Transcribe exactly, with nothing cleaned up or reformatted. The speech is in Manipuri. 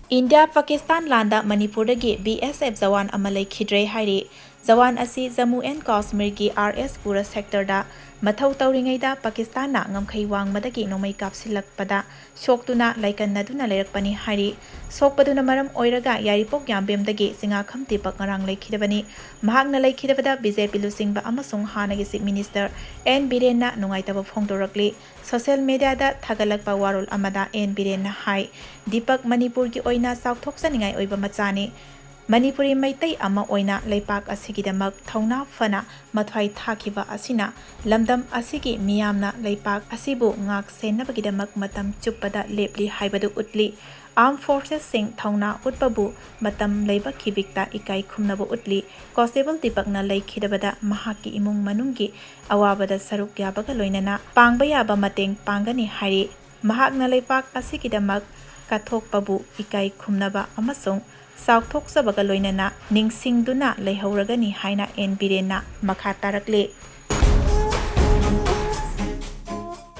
ꯏꯟꯗꯤꯌꯥ ꯄꯥꯀꯤꯁꯇꯥꯟ ꯂꯥꯟꯗ ꯃꯅꯤꯄꯨꯔꯗꯒꯤ ꯕꯤ ꯑꯦꯁ ꯑꯦꯐ ꯖꯋꯥꯟ ꯑꯃ ꯂꯩꯈꯤꯗ꯭ꯔꯦ ꯍꯥꯏꯔꯤ꯫ ꯖꯋꯥꯟ ꯑꯁꯤ ꯖꯝꯃꯨ ꯑꯦꯟ ꯀꯥꯁꯃꯤꯔꯒꯤ ꯑꯥꯔ ꯑꯦꯁ ꯄꯨꯔ ꯁꯦꯛꯇꯔꯗ ꯃꯊꯧ ꯇꯧꯔꯤꯉꯩꯗ ꯄꯥꯀꯤꯁꯇꯥꯟꯅ ꯉꯝꯈꯩ ꯋꯥꯡꯃꯗꯒꯤ ꯅꯣꯡꯃꯩ ꯀꯥꯞꯁꯤꯜꯂꯛꯄꯗ ꯁꯣꯛꯇꯨꯅ ꯂꯥꯏꯀꯟꯅꯗꯨꯅ ꯂꯩꯔꯛꯄꯅꯤ ꯍꯥꯏꯔꯤ꯫ ꯁꯣꯛꯄꯗꯨꯅ ꯃꯔꯝ ꯑꯣꯏꯔꯒ ꯌꯥꯏꯔꯤꯄꯣꯛ ꯌꯥꯝꯕꯦꯝꯗꯒꯤ ꯆꯤꯉꯥꯈꯝ ꯗꯤꯄꯛ ꯉꯔꯥꯡ ꯂꯩꯈꯤꯗꯕꯅꯤ꯫ ꯃꯍꯥꯛꯅ ꯂꯩꯈꯤꯗꯕꯗ ꯕꯤ ꯖꯦ ꯄꯤ ꯂꯨꯆꯤꯡꯕ ꯑꯃꯁꯨꯡ ꯍꯥꯟꯅꯒꯤ ꯆꯤꯐ ꯃꯤꯅꯤꯁꯇꯔ ꯑꯦꯟ ꯕꯤꯔꯦꯟꯅ ꯅꯨꯡꯉꯥꯏꯇꯕ ꯐꯣꯡꯗꯣꯔꯛꯂꯤ꯫ ꯁꯣꯁꯤꯌꯦꯜ ꯃꯤꯗꯤꯌꯥꯗ ꯊꯥꯒꯠꯂꯛꯄ ꯋꯥꯔꯣꯜ ꯑꯃꯗ ꯑꯦꯟ ꯕꯤꯔꯦꯟꯅ ꯍꯥꯏ, ꯗꯤꯄꯛ ꯃꯅꯤꯄꯨꯔꯒꯤ ꯑꯣꯏꯅ ꯆꯥꯎꯊꯣꯛꯆꯅꯤꯡꯉꯥꯏ ꯑꯣꯏꯕ ꯃꯆꯥꯅꯤ꯫ ꯃꯅꯤꯄꯨꯔꯤ ꯃꯩꯇꯩ ꯑꯃ ꯑꯣꯏꯅ ꯂꯩꯄꯥꯛ ꯑꯁꯤꯒꯤꯗꯃꯛ ꯊꯧꯅꯥ ꯐꯅ ꯃꯊ꯭ꯋꯥꯏ ꯊꯥꯈꯤꯕ ꯑꯁꯤꯅ ꯂꯝꯗꯝ ꯑꯁꯤꯒꯤ ꯃꯤꯌꯥꯝꯅ ꯂꯩꯄꯥꯛ ꯑꯁꯤꯕꯨ ꯉꯥꯛ ꯁꯦꯟꯅꯕꯒꯤꯗꯃꯛ ꯃꯇꯝ ꯆꯨꯞꯄꯗ ꯂꯦꯞꯂꯤ ꯍꯥꯏꯕꯗꯨ ꯎꯠꯂꯤ꯫ ꯑꯥꯔꯝ ꯐꯣꯔꯁꯦꯁꯁꯤꯡ ꯊꯧꯅꯥ ꯎꯠꯄꯕꯨ ꯃꯇꯝ ꯂꯩꯕ ꯈꯤꯕꯤꯛꯇ ꯏꯀꯥꯏ ꯈꯨꯝꯅꯕ ꯎꯠꯂꯤ꯫ ꯀꯣꯟꯁꯇꯦꯕꯜ ꯗꯤꯄꯛꯅ ꯂꯩꯈꯤꯗꯕꯗ ꯃꯍꯥꯛꯀꯤ ꯏꯃꯨꯡ ꯃꯅꯨꯡꯒꯤ ꯑꯋꯥꯕꯗ ꯁꯔꯨꯛ ꯌꯥꯕꯒ ꯂꯣꯏꯅꯅ ꯄꯥꯡꯕ ꯌꯥꯕ ꯃꯇꯦꯡ ꯄꯥꯡꯒꯅꯤ ꯍꯥꯏꯔꯤ꯫ ꯃꯍꯥꯛꯅ ꯂꯩꯄꯥꯛ ꯑꯁꯤꯒꯤꯗꯃꯛ ꯀꯠꯊꯣꯛꯄꯕꯨ ꯏꯀꯥꯏ ꯈꯨꯝꯅꯕ ꯑꯃꯁꯨꯡ ꯆꯥꯎꯊꯣꯛꯆꯕꯒ ꯂꯣꯏꯅꯅ ꯅꯤꯡꯁꯤꯡꯗꯨꯅ ꯂꯩꯍꯧꯔꯒꯅꯤ ꯍꯥꯏꯅ ꯑꯦꯟ ꯕꯤꯔꯦꯟꯅ ꯃꯈꯥ ꯇꯥꯔꯛꯂꯤ꯫